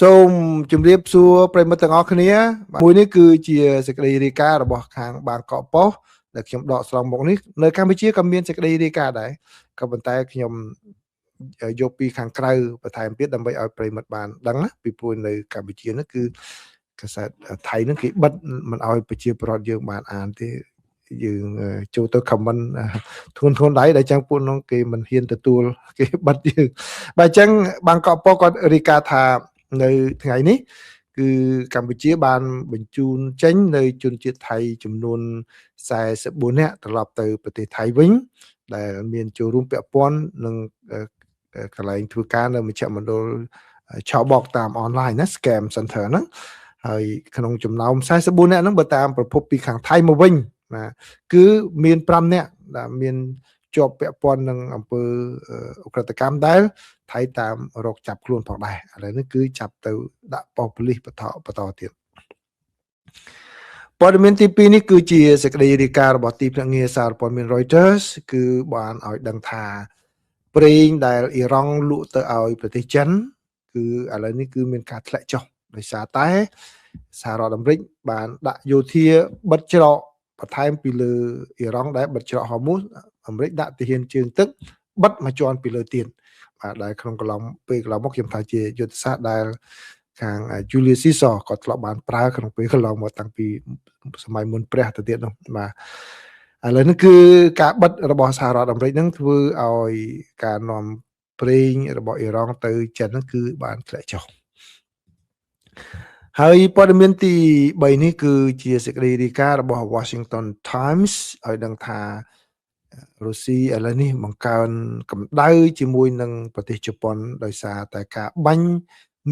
សូមជម្រាបសួរប្រិយមិត្តទាំងអស់គ្នាមួយនេះគឺជាសេចក្តីរាយការណ៍របស់ខាងបាងកកប៉ុស្តិ៍ដែលខ្ញុំដកស្រង់មកនេះនៅកម្ពុជាក៏មានសេចក្តីរាយការណ៍ដែរក៏ប៉ុន្តែខ្ញុំយកពីខាងក្រៅបន្ថែមទៀតដើម្បីឲ្យប្រិយមិត្តបានដឹងណាពីព្រោះនៅកម្ពុជានេះគឺកាសែតថៃហ្នឹងគេបិទមិនឲ្យប្រជាពលរដ្ឋយើងបានអានទេយើងចូលទៅ comment ធ្ងន់ធ្ងរដៃដែលចឹងពួកនោះគេមិនហ៊ានទទួលគេបិទយើងបាទអញ្ចឹងបាងកកប៉ុស្តិ៍គាត់រាយការណ៍ថានៅថ្ងៃនេះគឺកម្ពុជាបានបញ្ជូនចេញនៅជនជាតិថៃចំនួន44នាក់ត្រឡប់ទៅប្រទេសថៃវិញដែលមានចូលរួមពាក់ព័ន្ធនឹងកន្លែងធ្វើការនៅមជ្ឈមណ្ឌលឆបោកតាមអនឡាញណា scam center ហ្នឹងហើយក្នុងចំណោម44នាក់ហ្នឹងបើតាមប្រភពពីខាងថៃមកវិញណាគឺមាន5នាក់ដែលមានជាប់ពាក់ព័ន្ធនឹងអំពើឧក្រិដ្ឋកម្មដែលថៃតាមរកចាប់ខ្លួនផងដែរឥឡូវនេះគឺចាប់ទៅដាក់ប៉ុស្តិ៍ប៉ូលីសបន្តទៀតព័ត៌មានទី2នេះគឺជាសេចក្តីរាយការណ៍របស់ទីភ្នាក់ងារសារព័ត៌មាន Reuters គឺបានឲ្យដឹងថាប្រេងដែលអ៊ីរ៉ង់លក់ទៅឲ្យប្រទេសចិនគឺឥឡូវនេះគឺមានការធ្លាក់ចុះដោយសារតែសហរដ្ឋអាមេរិកបានដាក់យោធាបិទច្រកបន្ថែមពីលើអ៊ីរ៉ង់ដែលបិទច្រកហូមូសអាមេរិកដាក់ទាហានជើងទឹកបិទមួយជាន់ពីលើទៀតបាទដែលក្នុងកន្លងពេលកន្លងមកខ្ញុំថាជាយុទ្ធសាស្ត្រដែលខាង Julius Caesar ក៏ធ្លាប់បានប្រើក្នុងពេលកន្លងមកតាំងពីសម័យមុនព្រះទៅទៀតនោះបាទឥឡូវនេះគឺការបិទរបស់សហរដ្ឋអាមេរិកហ្នឹងធ្វើឲ្យការនាំប្រេងរបស់អ៊ីរ៉ង់ទៅចិនហ្នឹងគឺបានធ្លាក់ចុះហើយព័ត៌មានទី3នេះគឺជាសេចក្តីរាយការណ៍របស់ Washington Times ឲ្យដឹងថារុស្ស៊ីឥឡូវនេះបង្កើនកម្ដៅជាមួយនឹងប្រទេសជប៉ុនដោយសារតែការបាញ់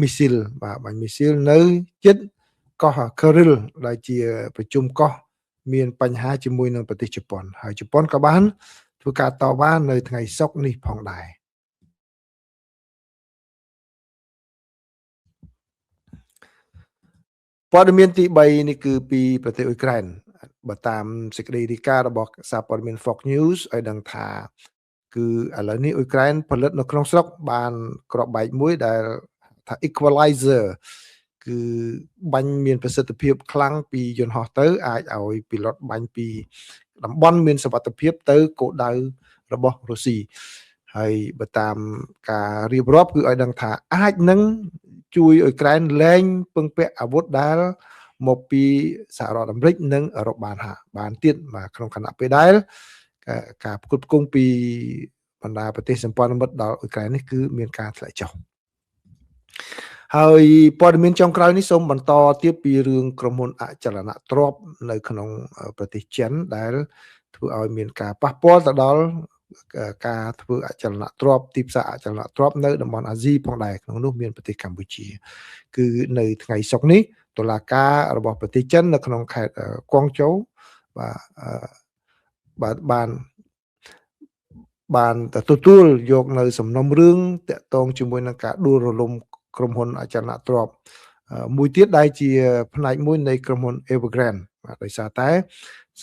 មីស៊ីលបាទបាញ់មីស៊ីលនៅជិតកោះ Kuril ដែលជាប្រជុំកោះមានបញ្ហាជាមួយនឹងប្រទេសជប៉ុនហើយជប៉ុនក៏បានធ្វើការតវ៉ានៅថ្ងៃសុក្រនេះផងដែរព័ត៌មានទី3នេះគឺពីប្រទេសអ៊ុយក្រែនបើតាមសេចក្តីរាយការណ៍របស់សារព័ត៌មាន Fox News ឲ្យដឹងថាគឺឥឡូវនេះអ៊ុយក្រែនផលិតនៅក្នុងស្រុកបានគ្រាប់បែកមួយដែលថា equalizer គឺបាញ់មានប្រសិទ្ធភាពខ្លាំងពីយន្តហោះទៅអាចឲ្យពីឡុតបាញ់ពីតំបន់មានសុវត្ថិភាពទៅគោលដៅរបស់រុស្ស៊ីហើយបើតាមការរៀបរាប់គឺឲ្យដឹងថាអាចនឹងជួយអ៊ុយក្រែនលែងពឹងពាក់អាវុធដែលមកពីសហរដ្ឋអាមេរិកនិងអឺរ៉ុបបានទៀតបាទក្នុងខណៈពេលដែលការផ្គត់ផ្គង់ពីបណ្ដាប្រទេសសម្ព័ន្ធមិត្តដល់អ៊ុយក្រែននេះគឺមានការធ្លាក់ចុះហើយព័ត៌មានចុងក្រោយនេះសូមបន្តទៀតពីរឿងក្រុមហ៊ុនអចលនទ្រព្យនៅក្នុងប្រទេសចិនដែលធ្វើឲ្យមានការប៉ះពាល់ទៅដល់ការធ្វើអចលនទ្រព្យទីផ្សារអចលនទ្រព្យនៅតំបន់អាស៊ីផងដែរក្នុងនោះមានប្រទេសកម្ពុជាគឺនៅថ្ងៃសុក្រនេះតុលាការរបស់ប្រទេសចិននៅក្នុងខេត្តគួងជោបាទបាទបានទទួលយកនៅសំណុំរឿងតាក់ទងជាមួយនឹងការដួលរលំក្រុមហ៊ុនអចលនទ្រព្យមួយទៀតដែលជាផ្នែកមួយនៃក្រុមហ៊ុន Evergrande បាទដោយសារតែ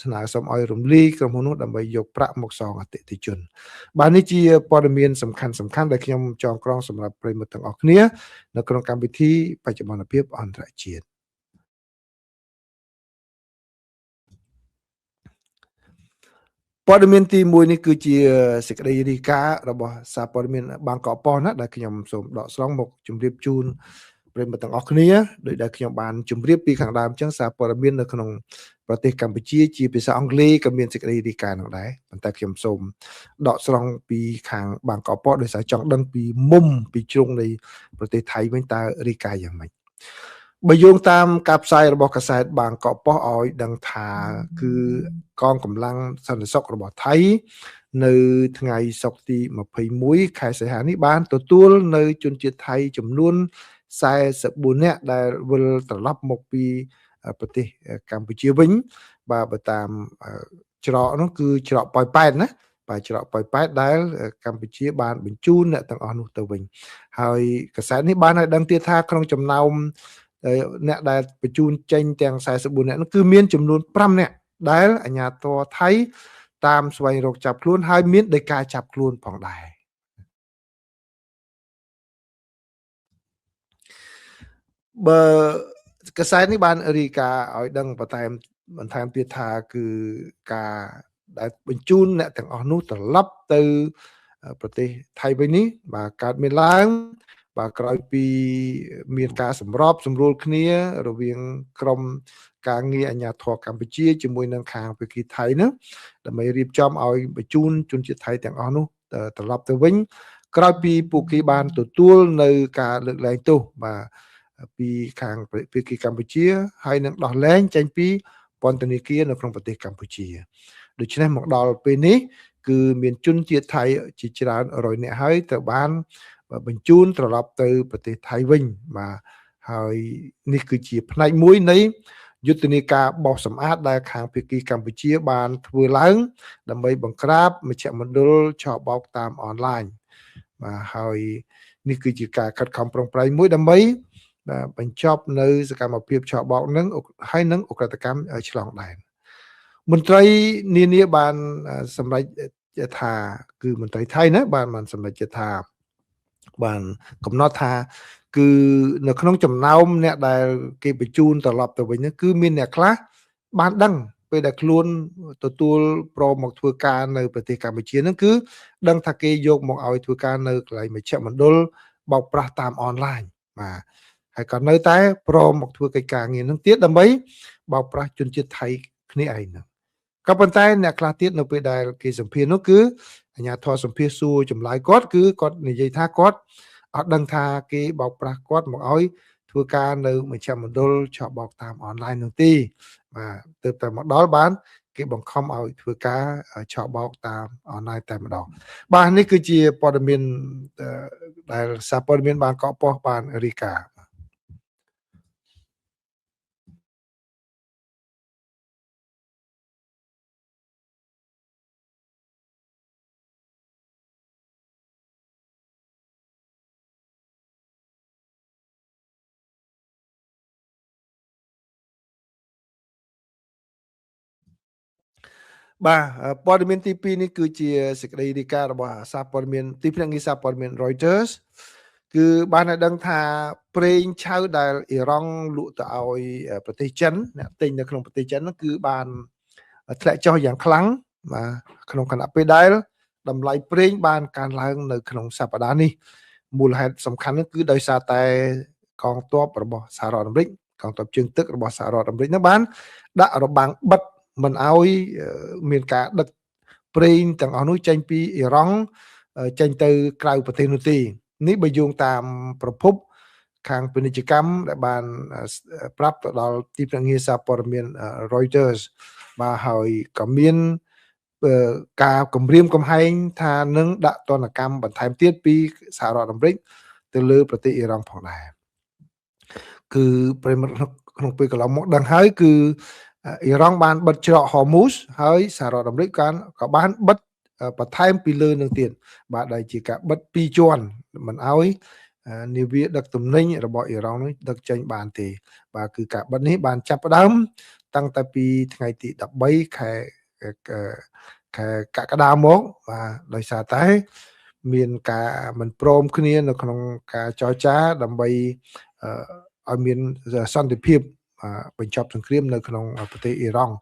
ស្នើសុំឲ្យរំលាយក្រុមហ៊ុននោះដើម្បីយកប្រាក់មកសងអតិថិជនបាទនេះជាព័ត៌មានសំខាន់ដែលខ្ញុំចងក្រងសម្រាប់ប្រិយមិត្តទាំងអស់គ្នានៅក្នុងកម្មវិធីបច្ចុប្បន្នភាពអន្តរជាតិព័ត៌មានទី1នេះគឺជាសេចក្តីរាយការណ៍របស់សារព័ត៌មានបាងកកប៉ុស្តិ៍ណាដែលខ្ញុំសូមដកស្រង់មកជម្រាបជូនប្រិយមិត្តទាំងអស់គ្នាដោយដែលខ្ញុំបានជម្រាបពីខាងដើមអញ្ចឹងសារព័ត៌មាននៅក្នុងប្រទេសកម្ពុជាជាភាសាអង់គ្លេសក៏មានសេចក្តីរាយការណ៍នោះដែរប៉ុន្តែខ្ញុំសូមដកស្រង់ពីខាងបាងកកប៉ុស្តិ៍ដោយសារចង់ដឹងពីមុំពីជ្រុងនៃប្រទេសថៃវិញតើរាយការណ៍យ៉ាងម៉េចបើយោងតាមការផ្សាយរបស់កាសែតបាងកកប៉ុស្តិ៍ឲ្យដឹងថាគឺកងកម្លាំងសន្តិសុខរបស់ថៃនៅថ្ងៃសុក្រទី21ខែសីហានេះបានទទួលនៅជនជាតិថៃចំនួន44នាក់ដែលវិលត្រឡប់មកពីប្រទេសកម្ពុជាវិញបាទបើតាមច្រកនោះគឺច្រកប៉ោយប៉ែតណាបាទច្រកប៉ោយប៉ែតដែលកម្ពុជាបានបញ្ជូនអ្នកទាំងអស់នោះទៅវិញហើយកាសែតនេះបានឲ្យដឹងទៀតថាក្នុងចំណោមអ្នកដែលបញ្ជូនចេញទាំង44នាក់នោះគឺមានចំនួន5នាក់ដែលអាជ្ញាធរថៃតាមស្វែងរកចាប់ខ្លួនហើយមានដីកាចាប់ខ្លួនផងដែរ បើកសែតនេះបានរាយការណ៍ឲ្យដឹងបន្ថែមទៀតថាគឺការដែលបញ្ជូនអ្នកទាំងអស់នោះត្រឡប់ទៅប្រទេសថៃវិញនេះបាទកើតមានឡើងបាទក្រោយពីមានការសម្របសម្រួលគ្នារវាងក្រុមការងារអាជ្ញាធរកម្ពុជាជាមួយនឹងខាងភាគីថៃនោះដើម្បីរៀបចំឲ្យបញ្ជូនជនជាតិថៃទាំងអស់នោះត្រឡប់ទៅវិញក្រោយពីពួកគេបានទទួលនៅការលើកលែងទោសបាទពីខាងភាគីកម្ពុជាហើយនឹងដោះលែងចេញពីពន្ធនាគារនៅក្នុងប្រទេសកម្ពុជាដូច្នេះមកដល់ពេលនេះគឺមានជនជាតិថៃជាច្រើនរយនាក់ហើយត្រូវបានបញ្ជូនត្រឡប់ទៅប្រទេសថៃវិញបាទហើយនេះគឺជាផ្នែកមួយនៃយុទ្ធនាការបោសសម្អាតដែលខាងភាគីកម្ពុជាបានធ្វើឡើងដើម្បីបង្ក្រាបមជ្ឈមណ្ឌលឆបោកតាមអនឡាញបាទហើយនេះគឺជាការខិតខំប្រឹងប្រែងមួយដើម្បីបញ្ចប់នៅសកម្មភាពឆបោកនឹងហើយនឹងឧក្រិដ្ឋកម្មឆ្លងដែនមន្ត្រីនានាបានសម្រេចថាគឺមន្ត្រីថៃណាបានសម្រេចថាបានកំណត់ថាគឺនៅក្នុងចំណោមអ្នកដែលគេបញ្ជូនត្រឡប់ទៅវិញនោះគឺមានអ្នកខ្លះបានដឹងពេលដែលខ្លួនទទួលព្រមមកធ្វើការនៅប្រទេសកម្ពុជានោះគឺដឹងថាគេយកមកឲ្យធ្វើការនៅកន្លែងមជ្ឈមណ្ឌលបោកប្រាស់តាមអនឡាញបាទហើយក៏នៅតែព្រមមកធ្វើកិច្ចការងារនឹងទៀតដើម្បីបោកប្រាស់ជនជាតិថៃគ្នាឯងហ្នឹងក៏ប៉ុន្តែអ្នកខ្លះទៀតនៅពេលដែលគេសម្ភាសនោះគឺអាជ្ញាធរសម្ភាសសួរចម្លើយគាត់គឺគាត់និយាយថាគាត់អត់ដឹងថាគេបោកប្រាស់គាត់មកឲ្យធ្វើការនៅមជ្ឈមណ្ឌលឆបោកតាមអនឡាញនោះទេបាទទើបតែមកដល់បានគេបង្ខំឲ្យធ្វើការឆបោកតាមអនឡាញតែម្ដងបាទនេះគឺជាព័ត៌មានដែលសារព័ត៌មានបានកកប៉ុស្តិ៍បានរាយការណ៍បាទព័ត៌មានទី2នេះគឺជាសេចក្តីរាយការណ៍របស់សារព័ត៌មានទីភ្នាក់ងារសារព័ត៌មាន Reuters គឺបានឲ្យដឹងថាប្រេងឆៅដែលអ៊ីរ៉ង់លក់ទៅឲ្យប្រទេសចិនអ្នកទិញនៅក្នុងប្រទេសចិននោះគឺបានធ្លាក់ចុះយ៉ាងខ្លាំងបាទក្នុងខណៈពេលដែលតម្លៃប្រេងបានកើនឡើងនៅក្នុងសប្តាហ៍នេះមូលហេតុសំខាន់នោះគឺដោយសារតែកងទ័ពរបស់សហរដ្ឋអាមេរិកកងទ័ពជើងទឹករបស់សហរដ្ឋអាមេរិកនោះបានដាក់របាំងបិទមិនឲ្យមានការដឹកប្រេងទាំងអស់នោះចេញពីអ៊ីរ៉ង់ចេញទៅក្រៅប្រទេសនោះទេនេះបើយោងតាមប្រភពខាងពាណិជ្ជកម្មដែលបានប្រាប់ទៅដល់ទីភ្នាក់ងារសារព័ត៌មាន Reuters បាទហើយក៏មានការគម្រាមកំហែងថានឹងដាក់ទណ្ឌកម្មបន្ថែមទៀតពីសហរដ្ឋអាមេរិកទៅលើប្រទេសអ៊ីរ៉ង់ផងដែរគឺប្រិមត្តក្នុងពេលកន្លងមកដឹងហើយគឺអ៊ីរ៉ង់បានបិទច្រកហូមូសហើយសហរដ្ឋអាមេរិកក៏បានបិទបន្ថែមពីលើនឹងទៀតបាទដែលជាការបិទពីរជាន់មិនឲ្យនាវាដឹកទំនិញរបស់អ៊ីរ៉ង់នោះដឹកចេញបានទេបាទគឺការបិទនេះបានចាប់ផ្ដើមតាំងតែពីថ្ងៃទី13ខែកក្កដាមកបាទដោយសារតែមានការមិនព្រមគ្នានៅក្នុងការចរចាដើម្បីឲ្យមានសន្តិភាពបញ្ចប់សង្គ្រាមនៅក្នុងប្រទេសអ៊ីរ៉ង់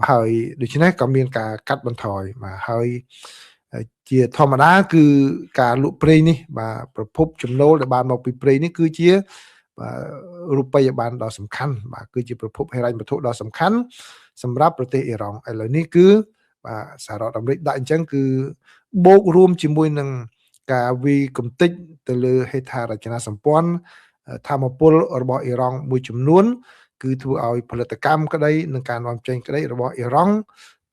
ហើយដូច្នេះក៏មានការកាត់បន្ថយបាទហើយជាធម្មតាគឺការលក់ប្រេងនេះបាទប្រភពចំណូលដែលបានមកពីប្រេងនេះគឺជាបាទរូបិយប័ណ្ណដ៏សំខាន់បាទគឺជាប្រភពហិរញ្ញវត្ថុដ៏សំខាន់សម្រាប់ប្រទេសអ៊ីរ៉ង់ឥឡូវនេះគឺបាទសហរដ្ឋអាមេរិកដាក់អញ្ចឹងគឺបូករួមជាមួយនឹងការវីកំទេចទៅលើហេដ្ឋារចនាសម្ព័ន្ធធម្មពលរបស់អ៊ីរ៉ង់មួយចំនួនគឺធ្វើឲ្យផលិតកម្មក្តីនិងការនាំចេញក្តីរបស់អ៊ីរ៉ង់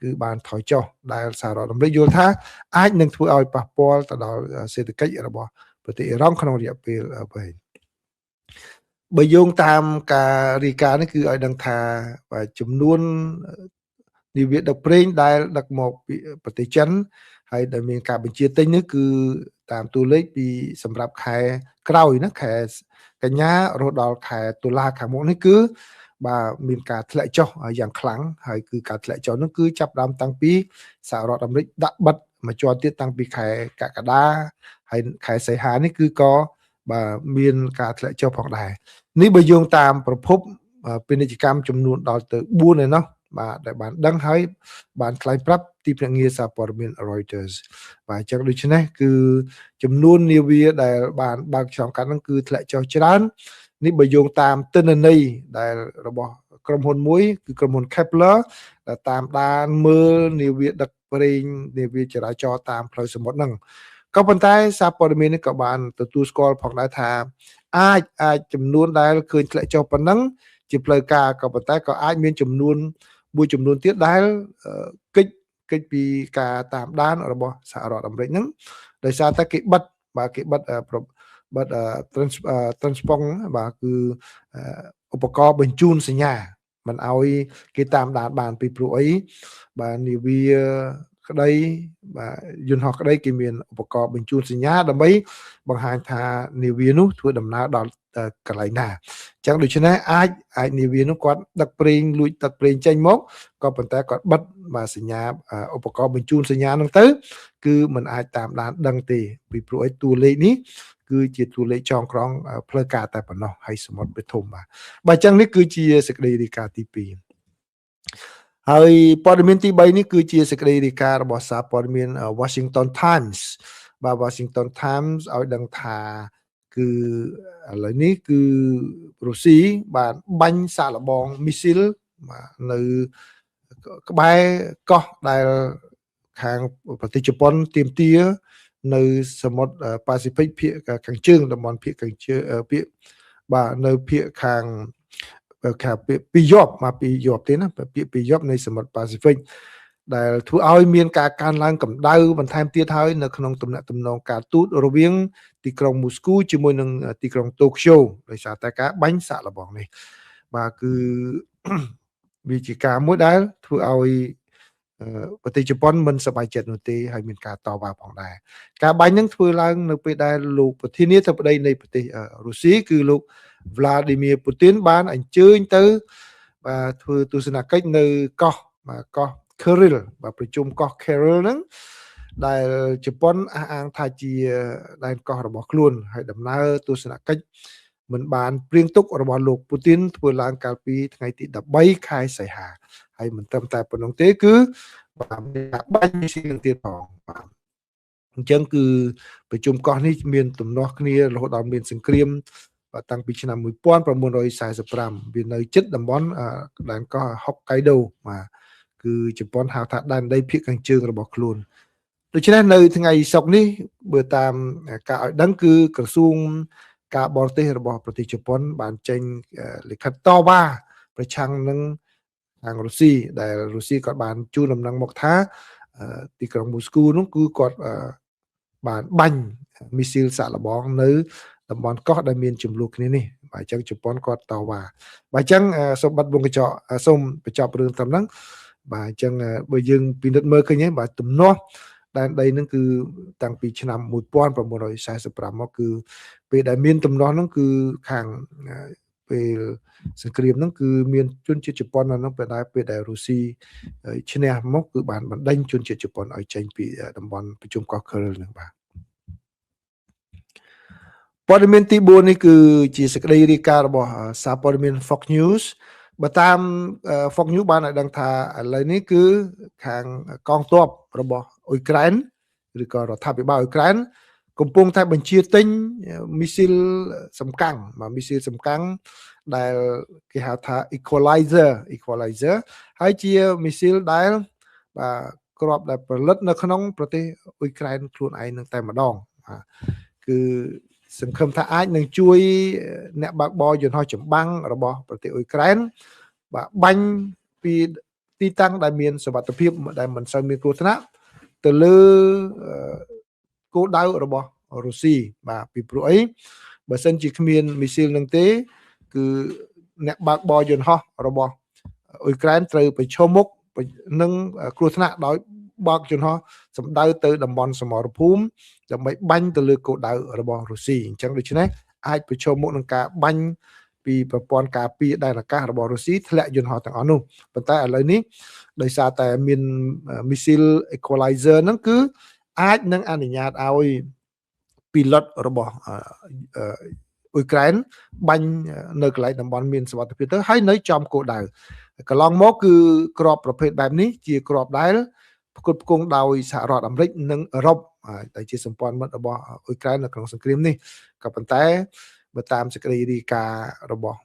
គឺបានថយចុះដែលសហរដ្ឋអាមេរិកយល់ថាអាចនឹងធ្វើឲ្យប៉ះពាល់ទៅដល់សេដ្ឋកិច្ចរបស់ប្រទេសអ៊ីរ៉ង់ក្នុងរយៈពេលវែងបើយោងតាមការរាយការណ៍នេះគឺឲ្យដឹងថាចំនួននាវាដឹកប្រេងដែលដឹកមកពីប្រទេសចិនហើយដែលមានការបញ្ជាទិញនេះគឺតាមតួលេខពីសម្រាប់ខែក្រោយណាខែកញ្ញារហូតដល់ខែតុលាខាងមុខនេះគឺបាទមានការធ្លាក់ចុះយ៉ាងខ្លាំងហើយគឺការធ្លាក់ចុះនោះគឺចាប់ផ្ដើមតាំងពីសហរដ្ឋអាមេរិកដាក់បិទមួយជាន់ទៀតតាំងពីខែកក្កដាហើយខែសីហានេះគឺក៏ បាទមានការធ្លាក់ចុះផងដែរនេះបើយោងតាមប្រភពពាណិជ្ជកម្មចំនួនដល់ទៅ4ឯណោះបាទដែលបានដឹងហើយបានថ្លែងប្រាប់ទីភ្នាក់ងារសារព័ត៌មាន Reuters បាទអញ្ចឹងដូច្នេះគឺចំនួននាវាដែលបានបើកឆ្លងកាត់ហ្នឹងគឺធ្លាក់ចុះច្រើននេះបើយោងតាមទិន្នន័យដែលរបស់ក្រុមហ៊ុនមួយគឺក្រុមហ៊ុន Kepler ដែលតាមដានមើលនាវាដឹកប្រេងនាវាចរាចរណ៍តាមផ្លូវសមុទ្រហ្នឹងក៏ប៉ុន្តែសារព័ត៌មាននេះក៏បានទទួលស្គាល់ផងដែរថាអាចចំនួនដែលឃើញធ្លាក់ចុះប៉ុណ្ណឹងជាផ្លូវការក៏ប៉ុន្តែក៏អាចមានចំនួនមួយចំនួនទៀតដែលកិច្ចពីការតាមដានរបស់សហរដ្ឋអាមេរិកហ្នឹងដោយសារតែគេបិទបាទគេបិទ transpond បាទគឺឧបករណ៍បញ្ជូនសញ្ញាមិនឲ្យគេតាមដានបានពីព្រោះអីបាទនាវាក្តីបាទយន្តហោះក្តីគេមានឧបករណ៍បញ្ជូនសញ្ញាដើម្បីបង្ហាញថានាវានោះធ្វើដំណើរដល់កន្លែងណាអញ្ចឹងដូច្នេះអាចនាវានោះគាត់ដឹកប្រេងលួចដឹកប្រេងចេញមកក៏ប៉ុន្តែគាត់បិទបាទសញ្ញាឧបករណ៍បញ្ជូនសញ្ញាហ្នឹងទៅគឺมันអាចតាមដានដឹងទេពីព្រោះអីតួលេខនេះគឺជាតួលេខចងក្រងផ្លូវការតែប៉ុណ្ណោះហើយសមុទ្រវាធំបាទបាទអញ្ចឹងនេះគឺជាសេចក្តីរាយការណ៍ទី2ហើយព័ត៌មានទី3នេះគឺជាសេចក្តីរាយការណ៍របស់សារព័ត៌មាន Washington Times បាទ Washington Times ឲ្យដឹងថាគឺឥឡូវនេះគឺរុស្ស៊ីបានបាញ់សាកល្បងមីស៊ីលបាទនៅក្បែរកោះដែលខាងប្រទេសជប៉ុនទាមទារនៅសមុទ្រប៉ាស៊ីហ្វិកភាគខាងជើងតំបន់ភាគខាងជើងភាគបាទនៅភាគខាងពីយប់មកពីយប់ទេណាពាក្យពីយប់នៃសមុទ្រប៉ាស៊ីហ្វិកដែលធ្វើឲ្យមានការកើនឡើងកម្ដៅបន្ថែមទៀតហើយនៅក្នុងទំនាក់ទំនងការទូតរវាងទីក្រុងមូស្គូជាមួយនឹងទីក្រុងតូក្យូដោយសារតែការបាញ់សាកល្បងនេះបាទគឺវាជាការមួយដែលធ្វើឲ្យប្រទេសជប៉ុនមិនសប្បាយចិត្តនោះទេហើយមានការតវ៉ាផងដែរការបាញ់នឹងធ្វើឡើងនៅពេលដែលលោកប្រធានាធិបតីនៃប្រទេសរុស្ស៊ីគឺលោក Vladimir Putin បានអញ្ជើញទៅបាទធ្វើទស្សនកិច្ចនៅកោះបាទកោះ Kuril បាទប្រជុំកោះ Kuril ហ្នឹងដែលជប៉ុនអះអាងថាជាដែនកោះរបស់ខ្លួនហើយដំណើរទស្សនកិច្ចមិនបានព្រៀងទុករបស់លោកពូទីនធ្វើឡើងកាលពីថ្ងៃទី13ខែសីហាហើយមិនត្រឹមតែប៉ុណ្ណឹងទេគឺបាទមានបាញ់មីស៊ីលទៀតផងបាទអញ្ចឹងគឺប្រជុំកោះនេះមានទំនាស់គ្នារហូតដល់មានសង្គ្រាមបាទតាំងពីឆ្នាំ1945វានៅជិតតំបន់ដែនកោះហុកកៃដូបាទគឺជប៉ុនហៅថាដែនដីភាគខាងជើងរបស់ខ្លួនដូច្នេះនៅថ្ងៃសុក្រនេះបើតាមការឲ្យដឹងគឺក្រសួងការបរទេសរបស់ប្រទេសជប៉ុនបានចេញលិខិតតវ៉ាប្រឆាំងនឹងខាងរុស្ស៊ីដែលរុស្ស៊ីគាត់បានជូនដំណឹងមកថាទីក្រុងមូស្គូនោះគឺគាត់បានបាញ់មីស៊ីលសាកល្បងនៅតំបន់កោះដែលមានចំនួនគ្នានេះបាទអញ្ចឹងជប៉ុនគាត់តវ៉ាបាទអញ្ចឹងសូមបិទវងកញ្ចក់សូមបញ្ចប់រឿងត្រឹមហ្នឹងបាទអញ្ចឹងបើយើងពិនិត្យមើលឃើញហើយបាទទំនាស់ដែនដីហ្នឹងគឺតាំងពីឆ្នាំ1945មកគឺពេលដែលមានទំនាស់ហ្នឹងគឺខាងពេលសង្គ្រាមហ្នឹងគឺមានជនជាតិជប៉ុននៅហ្នឹងពេលដែលរុស្ស៊ីឈ្នះមកគឺបានបណ្ដេញជនជាតិជប៉ុនឲ្យចេញពីតំបន់ប្រជុំកោះ Kuril ហ្នឹងបាទព័ត៌មានទី4នេះគឺជាសេចក្តីរាយការណ៍របស់សារព័ត៌មាន Fox News បើតាម Fox News បានឲ្យដឹងថាឥឡូវនេះគឺខាងកងទ័ពរបស់អ៊ុយក្រែនឬក៏រដ្ឋាភិបាលអ៊ុយក្រែនកំពុងតែបញ្ជាទិញមីស៊ីលសំកាំងបាទមីស៊ីលសំកាំងដែលគេហៅថា equalizer ហើយជាមីស៊ីលដែលបាទគ្រាប់ដែលផលិតនៅក្នុងប្រទេសអ៊ុយក្រែនខ្លួនឯងនឹងតែម្ដងបាទគឺសង្ឃឹមថាអាចនឹងជួយអ្នកបើកបរយន្តហោះចម្បាំងរបស់ប្រទេសអ៊ុយក្រែនបាទបាញ់ពីទីតាំងដែលមានសុវត្ថិភាពដែលមិនសូវមានគ្រោះថ្នាក់ទៅលើគោលដៅរបស់រុស្ស៊ីបាទពីព្រោះអីបើសិនជាគ្មានមីស៊ីលនឹងទេគឺអ្នកបើកបរយន្តហោះរបស់អ៊ុយក្រែនត្រូវប្រឈមមុខនឹងគ្រោះថ្នាក់ដោយបើកយន្តហោះសម្ដៅទៅតំបន់សមរភូមិដើម្បីបាញ់ទៅលើគោលដៅរបស់រុស្ស៊ីអញ្ចឹងដូច្នេះអាចប្រឈមមុខនឹងការបាញ់ពីប្រព័ន្ធការពារដែនអាកាសរបស់រុស្ស៊ីធ្លាក់យន្តហោះទាំងអស់នោះប៉ុន្តែឥឡូវនេះដោយសារតែមានមីស៊ីល equalizer ហ្នឹងគឺអាចនឹងអនុញ្ញាតឲ្យ ពីលុតរបស់អ៊ុយក្រែនបាញ់នៅកន្លែងតំបន់មានសុវត្ថិភាពទៅហើយនៅចំគោលដៅកន្លងមកគឺក្របប្រភេទបែបនេះជាក្របដែលផ្គត់ផ្គង់ដោយសហរដ្ឋអាមេរិកនិងអឺរ៉ុបដែលជាសម្ព័ន្ធមិត្តរបស់អ៊ុយក្រែននៅក្នុងសង្គ្រាមនេះក៏ប៉ុន្តែបើតាមសេចក្តីរាយការណ៍របស់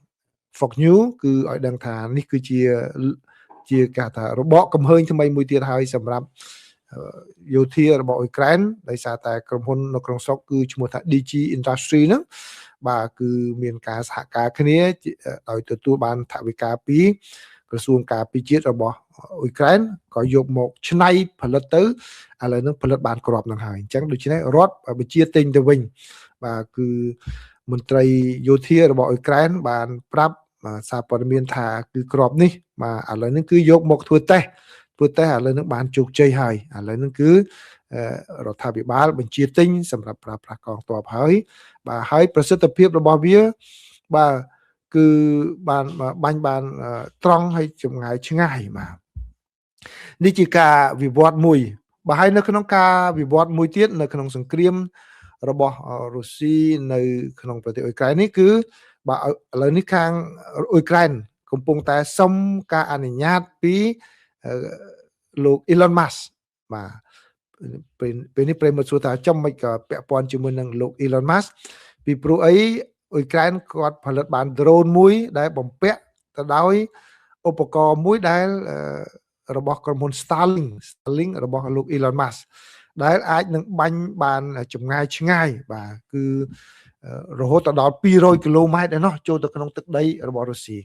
Fox News គឺឲ្យដឹងថានេះគឺជាជាគេថារបកកំហើញថ្មីមួយទៀតហើយសម្រាប់យោធារបស់អ៊ុយក្រែនដោយសារតែក្រុមហ៊ុននៅក្នុងស្រុកគឺឈ្មោះថា DG Industry ហ្នឹងបាទគឺមានការសហការគ្នាដោយទទួលបានថវិកាពីក្រសួងការពារជាតិរបស់អ៊ុយក្រែនក៏យកមកច្នៃផលិតទៅឥឡូវហ្នឹងផលិតបានគ្រាប់ហ្នឹងហើយអញ្ចឹងដូច្នេះរដ្ឋបញ្ជាទិញទៅវិញបាទគឺមន្ត្រីយោធារបស់អ៊ុយក្រែនបានប្រាប់សារព័ត៌មានថាគឺគ្រាប់នេះបាទឥឡូវហ្នឹងគឺយកមកធ្វើតេស្តឥឡូវហ្នឹងបានជោគជ័យហើយឥឡូវហ្នឹងគឺរដ្ឋាភិបាលបញ្ជាទិញសម្រាប់ប្រើប្រាស់កងទ័ពហើយបាទហើយប្រសិទ្ធភាពរបស់វាបាទគឺបានបាញ់បានត្រង់ហើយចម្ងាយឆ្ងាយបាទនេះជាការវិវត្តមួយបាទហើយនៅក្នុងការវិវត្តមួយទៀតនៅក្នុងសង្គ្រាមរបស់រុស្ស៊ីនៅក្នុងប្រទេសអ៊ុយក្រែននេះគឺបាទឥឡូវនេះខាងអ៊ុយក្រែនកំពុងតែសុំការអនុញ្ញាតពីលោក Elon Musk បាទពេលនេះប្រិយមិត្តសួរថាចំមិនក៏ពាក់ព័ន្ធជាមួយនឹងលោក Elon Musk ពីព្រោះអីអ៊ុយក្រែនគាត់ផលិតបាន drone មួយដែលបំពាក់ទៅដោយឧបករណ៍មួយដែលរបស់ក្រុមហ៊ុន Starlink របស់លោក Elon Musk ដែលអាចនឹងបាញ់បានចម្ងាយឆ្ងាយបាទគឺរហូតដល់200គីឡូម៉ែត្រឯណោះចូលទៅក្នុងទឹកដីរបស់រុស្ស៊ី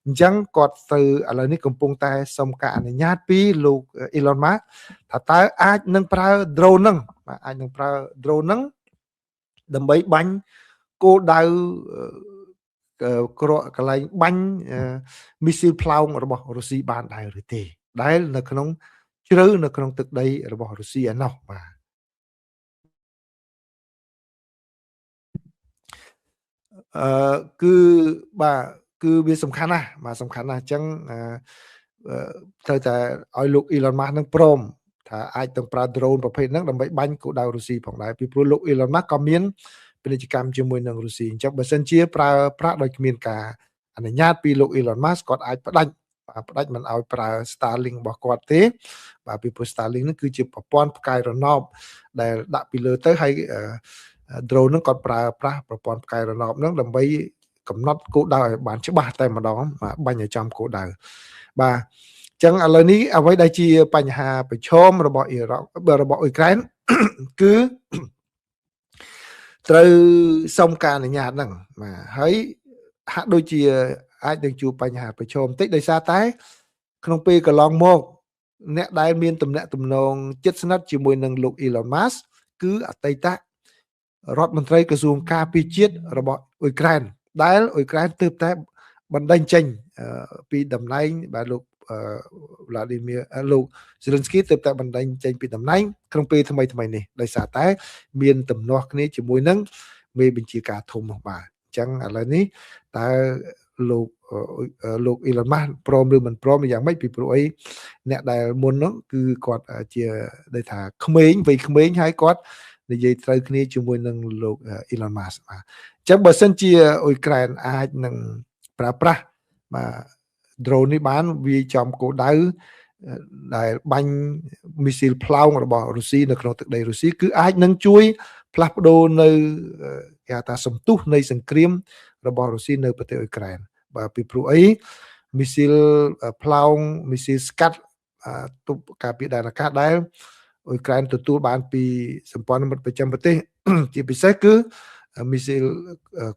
អញ្ចឹងគាត់ទៅឥឡូវនេះកំពុងតែសុំការអនុញ្ញាតពីលោក Elon Musk ថាតើអាចនឹងប្រើ drone ហ្នឹងបាទអាចនឹងប្រើ drone ហ្នឹងដើម្បីបាញ់គោលដៅក្រកន្លែងបាញ់មីស៊ីលផ្លោងរបស់រុស្ស៊ីបានដែរឬទេដែលនៅក្នុងជ្រៅនៅក្នុងទឹកដីរបស់រុស្ស៊ីឯណោះបាទគឺបាទគឺវាសំខាន់ណាស់បាទសំខាន់ណាស់អញ្ចឹងត្រូវតែឲ្យលោក Elon Musk នឹងព្រមថាអាចនឹងប្រើ drone ប្រភេទហ្នឹងដើម្បីបាញ់គោលដៅរុស្ស៊ីផងដែរពីព្រោះលោក Elon Musk ក៏មានពាណិជ្ជកម្មជាមួយនឹងរុស្ស៊ីអញ្ចឹងបើសិនជាប្រើប្រាក់ដោយគ្មានការអនុញ្ញាតពីលោក Elon Musk គាត់អាចផ្ដាច់មិនឲ្យប្រើ Starlink របស់គាត់ទេបាទពីព្រោះ Starlink ហ្នឹងគឺជាប្រព័ន្ធផ្កាយរណបដែលដាក់ពីលើទៅហើយ drone ហ្នឹងគាត់ប្រើប្រាស់ប្រព័ន្ធផ្កាយរណបហ្នឹងដើម្បីកំណត់គោលដៅឲ្យបានច្បាស់តែម្ដងបាទបាញ់ឲ្យចំគោលដៅបាទអញ្ចឹងឥឡូវនេះអ្វីដែលជាបញ្ហាប្រឈមរបស់អ៊ីរ៉ង់របស់អ៊ុយក្រែនគឺត្រូវសុំការអនុញ្ញាតហ្នឹងបាទហើយហាក់ដូចជាអាចនឹងជួបបញ្ហាប្រឈមបន្តិចដោយសារតែក្នុងពេលកន្លងមកអ្នកដែលមានទំនាក់ទំនងជិតស្និទ្ធជាមួយនឹងលោក Elon Musk គឺអតីតរដ្ឋមន្ត្រីក្រសួងការពារជាតិរបស់អ៊ុយក្រែនដែលអ៊ុយក្រែនទើបតែបណ្ដេញចេញពីតំណែងបាទលោក Vladimir លោក Zelensky ទើបតែបណ្ដេញចេញពីតំណែងក្នុងពេលថ្មីថ្មីនេះដោយសារតែមានទំនាស់គ្នាជាមួយនឹងមេបញ្ជាការធំនោះបាទអញ្ចឹងឥឡូវនេះតើលោក Elon Musk ព្រមឬមិនព្រមយ៉ាងម៉េចពីព្រោះអីអ្នកដែលមុនហ្នឹងគឺគាត់ជាដូចថាក្មេងវ័យក្មេងហើយគាត់និយាយត្រូវគ្នាជាមួយនឹងលោក Elon Musk បាទអញ្ចឹងបើសិនជាអ៊ុយក្រែនអាចនឹងប្រើប្រាស់បាទ drone នេះបានវាចំគោលដៅដែលបាញ់មីស៊ីលផ្លោងរបស់រុស្ស៊ីនៅក្នុងទឹកដីរុស្ស៊ីគឺអាចនឹងជួយផ្លាស់ប្ដូរនៅគេហៅថាសន្ទុះនៃសង្គ្រាមរបស់រុស្ស៊ីនៅប្រទេសអ៊ុយក្រែនបាទពីព្រោះអីមីស៊ីលផ្លោងមីស៊ីលស្កាត់ទប់ការពារដែនអាកាសដែលអ៊ុយក្រែនទទួលបានពីសម្ព័ន្ធមិត្តប្រចាំប្រទេសជាពិសេសគឺមីស៊ីល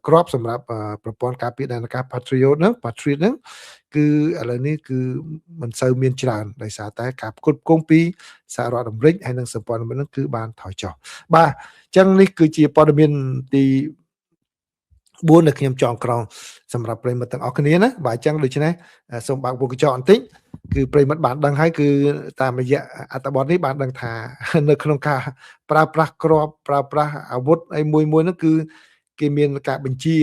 គ្រាប់សម្រាប់ប្រព័ន្ធការពារដែនអាកាស Patriot ហ្នឹងគឺឥឡូវនេះគឺមិនសូវមានច្រើនដោយសារតែការផ្គត់ផ្គង់ពីសហរដ្ឋអាមេរិកហើយនិងសម្ព័ន្ធមិត្តហ្នឹងគឺបានថយចុះបាទអញ្ចឹងនេះគឺជាព័ត៌មានទី4ដែលខ្ញុំចងក្រងសម្រាប់ប្រិយមិត្តទាំងអស់គ្នាណាបាទអញ្ចឹងដូច្នេះសូមបើកវងកញ្ចក់បន្តិចគឺប្រិយមិត្តបានដឹងហើយគឺតាមរយៈអត្ថបទនេះបានដឹងថានៅក្នុងការប្រើប្រាស់គ្រាប់ប្រើប្រាស់អាវុធអីមួយមួយហ្នឹងគឺគេមានការបញ្ជា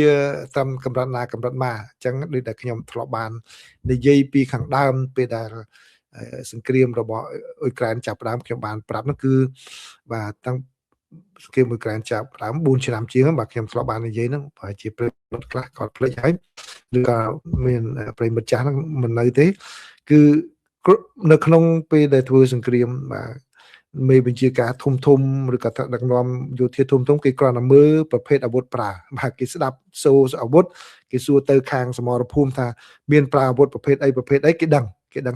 តាមកម្រិតណាកម្រិតមកអញ្ចឹងដូចតែខ្ញុំធ្លាប់បាននិយាយពីខាងដើមពេលដែលសង្គ្រាមរបស់អ៊ុយក្រែនចាប់ផ្ដើមខ្ញុំបានប្រាប់ហ្នឹងគឺបាទតាំង សង្គ្រាមអ៊ុយក្រែនចាប់ដើម4ឆ្នាំជាងបាទខ្ញុំធ្លាប់បាននិយាយហ្នឹងប្រហែលជាប្រិយមិត្តខ្លះគាត់ភ្លេចហើយឬក៏មានប្រិយមិត្តចាស់ហ្នឹងមិននៅទេគឺនៅក្នុងពេលដែលធ្វើសង្គ្រាមបាទមេបញ្ជាការធំធំឬក៏ដឹកនាំយោធាធំធំគេគ្រាន់តែមើលប្រភេទអាវុធប្រើបាទគេស្ដាប់សូរអាវុធគេសួរទៅខាងសមរភូមិថាមានប្រើអាវុធប្រភេទអីប្រភេទអីគេដឹង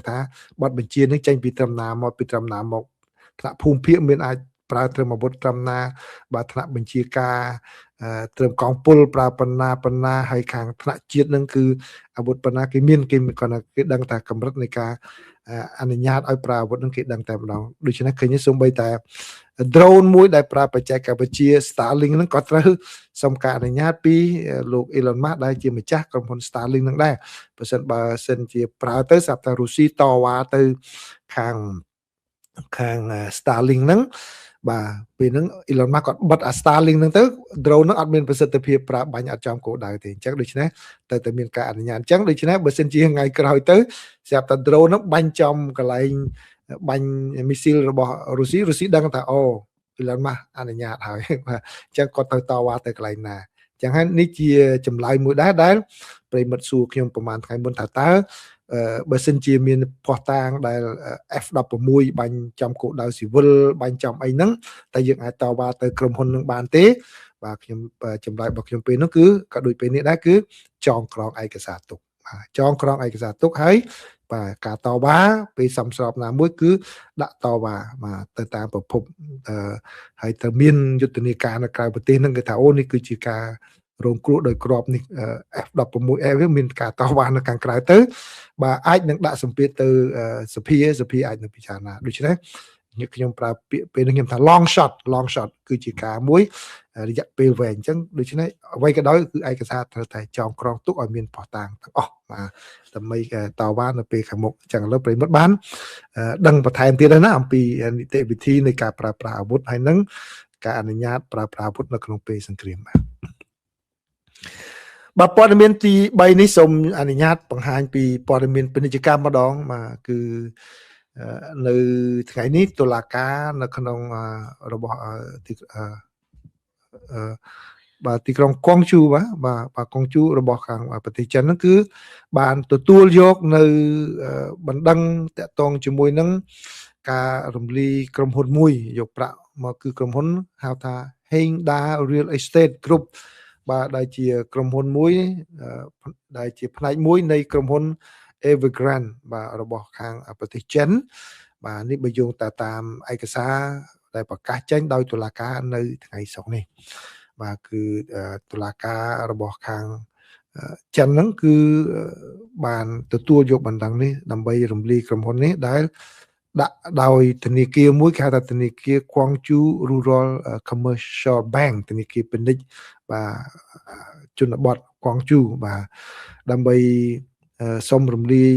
ថាបទបញ្ជានេះចេញពីត្រឹមណាមកពីត្រឹមណាមកថ្នាក់ភូមិភាគមានអាចប្រើត្រឹមអាវុធត្រឹមណាបាទថ្នាក់បញ្ជាការត្រឹមកងពលប្រើប៉ុណ្ណាហើយខាងថ្នាក់ជាតិនឹងគឺអាវុធប៉ុណ្ណាគេមានគេគាត់គេដឹងថាកម្រិតនៃការអនុញ្ញាតឲ្យប្រើអាវុធនឹងគេដឹងតែម្ដងដូច្នេះឃើញសូម្បីតែ drone មួយដែលប្រើបច្ចេកវិទ្យា Starlink ហ្នឹងក៏ត្រូវសុំការអនុញ្ញាតពីលោក Elon Musk ដែលជាម្ចាស់ក្រុមហ៊ុន Starlink ហ្នឹងដែរបើសិនជាប្រើទៅស្រាប់តែរុស្ស៊ីតវ៉ាទៅខាង Starlink ហ្នឹងបាទពេលហ្នឹង Elon Musk គាត់បិទអា Starlink ហ្នឹងទៅ drone ហ្នឹងអត់មានប្រសិទ្ធភាពប្រើបាញ់អត់ចំគោលដៅទេអញ្ចឹងដូច្នេះទៅតែមានការអនុញ្ញាតអញ្ចឹងដូច្នេះបើសិនជាថ្ងៃក្រោយទៅស្រាប់តែ drone ហ្នឹងបាញ់ចំកន្លែងបាញ់មីស៊ីលរបស់រុស្ស៊ីដឹងថាអូ Elon Musk អនុញ្ញាតហើយបាទអញ្ចឹងគាត់ទៅតវ៉ាទៅកន្លែងណាអញ្ចឹងហើយនេះជាចម្លើយមួយដែរដែលប្រិយមិត្តសួរខ្ញុំប្រហែលថ្ងៃមុនថាតើបើសិនជាមានភស្តុតាងដែល F16 បាញ់ចំគោលដៅស៊ីវិលបាញ់ចំអីហ្នឹងតែយើងអាចតវ៉ាទៅក្រុមហ៊ុននឹងបានទេបាទខ្ញុំចម្លើយរបស់ខ្ញុំពេលនោះគឺក៏ដូចពេលនេះដែរគឺចងក្រងឯកសារទុកបាទចងក្រងឯកសារទុកហើយបាទការតវ៉ាពេលសំស្របណាមួយគឺដាក់តវ៉ាបាទទៅតាមប្រភពហើយត្រូវមានយុទ្ធនាការនៅក្រៅប្រទេសហ្នឹងគេថាអូនេះគឺជាការរងគ្រោះដោយក្របនេះ F16F វាមានការតវ៉ានៅខាងក្រៅទៅបាទអាចនឹងដាក់សម្ពាធទៅសភាអាចនឹងពិចារណាដូច្នេះខ្ញុំប្រើពាក្យពេលនេះខ្ញុំថា long shot គឺជាការមួយរយៈពេលវែងអញ្ចឹងដូច្នេះអ្វីក៏ដោយគឺឯកសារត្រូវតែចងក្រងទុកឲ្យមានភស្តុតាងទាំងអស់បាទដើម្បីតវ៉ានៅពេលខាងមុខអញ្ចឹងឥឡូវប្រិយមិត្តបានដឹងបន្ថែមទៀតហើយណាអំពីនីតិវិធីនៃការប្រើប្រាស់អាវុធហើយនឹងការអនុញ្ញាតប្រើប្រាស់អាវុធនៅក្នុងពេលសង្គ្រាមបាទបាទព័ត៌មានទី3នេះសូមអនុញ្ញាតបង្ហាញពីព័ត៌មានពាណិជ្ជកម្មម្ដងបាទគឺនៅថ្ងៃនេះតុលាការនៅក្នុងរបស់បាទទីក្រុងកុងជូបាទកុងជូរបស់ខាងប្រទេសចិនហ្នឹងគឺបានទទួលយកនៅបណ្ដឹងតាក់ទងជាមួយនឹងការរំលាយក្រុមហ៊ុនមួយយកប្រាក់មកគឺក្រុមហ៊ុនហៅថា Hengda Real Estate Group បាទដែលជាក្រុមហ៊ុនមួយដែលជាផ្នែកមួយនៃក្រុមហ៊ុន Evergrande បាទរបស់ខាងប្រទេសចិនបាទនេះបើយោងតែតាមឯកសារដែលប្រកាសចេញដោយតុលាការនៅថ្ងៃសុក្រនេះបាទគឺតុលាការរបស់ខាងចិនហ្នឹងគឺបានទទួលយកបណ្ដឹងនេះដើម្បីរំលាយក្រុមហ៊ុននេះដែលដាក់ដោយធនាគារមួយគេហៅថាធនាគារ Guangzhou Rural Commercial Bank ធនាគារពាណិជ្ជបាទជនបទ Guangzhou បាទដើម្បីសុំរំលាយ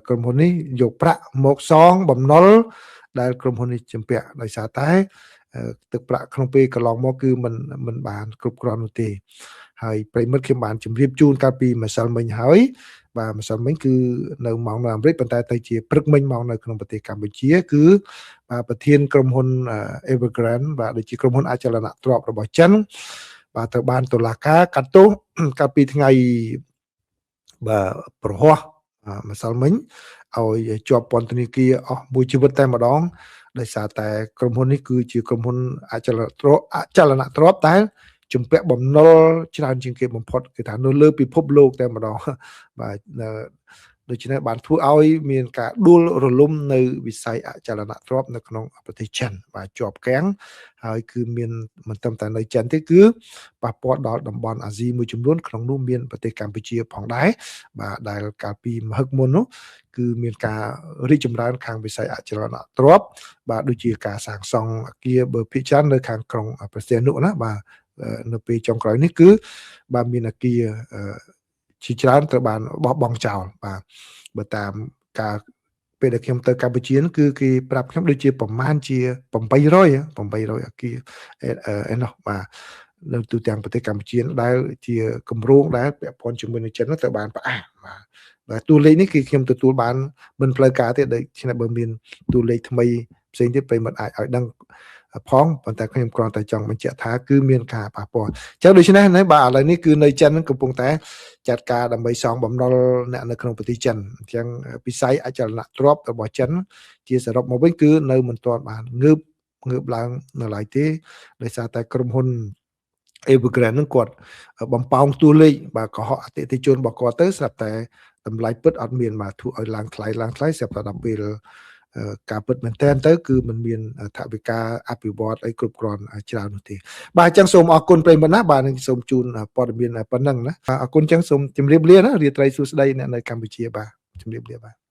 ក្រុមហ៊ុននេះយកប្រាក់មកសងបំណុលដែលក្រុមហ៊ុននេះជំពាក់ដោយសារតែទឹកប្រាក់ក្នុងពេលកន្លងមកគឺមិនបានគ្រប់គ្រាន់នោះទេហើយប្រិយមិត្តខ្ញុំបានជម្រាបជូនកាលពីម្សិលមិញហើយបាទម្សិលមិញគឺនៅម៉ោងនៅអាមេរិកប៉ុន្តែទៅជាព្រឹកមិញម៉ោងនៅក្នុងប្រទេសកម្ពុជាគឺបាទប្រធានក្រុមហ៊ុន Evergrande បាទដូចជាក្រុមហ៊ុនអចលនទ្រព្យរបស់ចិនបាទត្រូវបានតុលាការកាត់ទោសកាលពីថ្ងៃបាទប្រហោះម្សិលមិញឲ្យជាប់ពន្ធនាគារអស់មួយជីវិតតែម្ដងដោយសារតែក្រុមហ៊ុននេះគឺជាក្រុមហ៊ុនអចលនទ្រព្យតែជំពាក់បំណុលច្រើនជាងគេបំផុតគេថានៅលើពិភពលោកតែម្ដងបាទដូច្នេះបានធ្វើឲ្យមានការដួលរលំនៅវិស័យអចលនទ្រព្យនៅក្នុងប្រទេសចិនបាទជាប់គាំងហើយគឺមានមិនត្រឹមតែនៅចិនទេគឺប៉ះពាល់ដល់តំបន់អាស៊ីមួយចំនួនក្នុងនោះមានប្រទេសកម្ពុជាផងដែរបាទដែលកាលពីមហឹកមុននោះគឺមានការរីកចម្រើនខាងវិស័យអចលនទ្រព្យបាទដូចជាការសាងសង់អគារបើភាគច្រើននៅខាងក្រុងព្រះសីហនុណាបាទនៅពេលចុងក្រោយនេះគឺបាទមានអគារជាច្រើនត្រូវបានបោះបង់ចោលបាទបើតាមការពេលដែលខ្ញុំទៅកម្ពុជាគឺគេប្រាប់ខ្ញុំដូចជាប្រមាណជា800អគារឯណោះបាទនៅទូទាំងប្រទេសកម្ពុជាដែលជាគម្រោងដែលពាក់ព័ន្ធជាមួយនឹងចិនត្រូវបានផ្អាកបាទបាទតួលេខនេះគឺខ្ញុំទទួលបានមិនផ្លូវការទេដូច្នេះបើមានតួលេខថ្មីផ្សេងទៀតប្រិយមិត្តអាចឲ្យដឹង ផងប៉ុន្តែខ្ញុំគ្រាន់តែចង់បញ្ជាក់ថាគឺមានការប៉ះពាល់អញ្ចឹងដូច្នេះណាបាទឥឡូវនេះគឺនៅចិនកំពុងតែចាត់ការដើម្បីសងបំណុលអ្នកនៅក្នុងប្រទេសចិនអញ្ចឹងវិស័យអចលនទ្រព្យរបស់ចិនជាសរុបមកវិញគឺនៅមិនទាន់បានងើបឡើងនៅឡើយទេដោយសារតែក្រុមហ៊ុន Evergrande ហ្នឹងគាត់បំប៉ោងតួលេខបាទកុហកអតិថិជនរបស់គាត់ទៅស្រាប់តែតម្លៃពិតអត់មានបាទធ្វើឲ្យឡើងថ្លៃស្រាប់តែដល់ពេលការពិតមែនតើទៅគឺมันមានថវិកាអភិវឌ្ឍអីគ្រប់គ្រាន់ច្រើននោះទេបាទអញ្ចឹងសូមអរគុណប្រិយមិត្តណាបាទនឹងសូមជូនព័ត៌មានប៉ុណ្ណឹងណាអរគុណអញ្ចឹងសូមជម្រាបលាណារាត្រីសួស្តីអ្នកនៅកម្ពុជាបាទជម្រាបលាបាទ។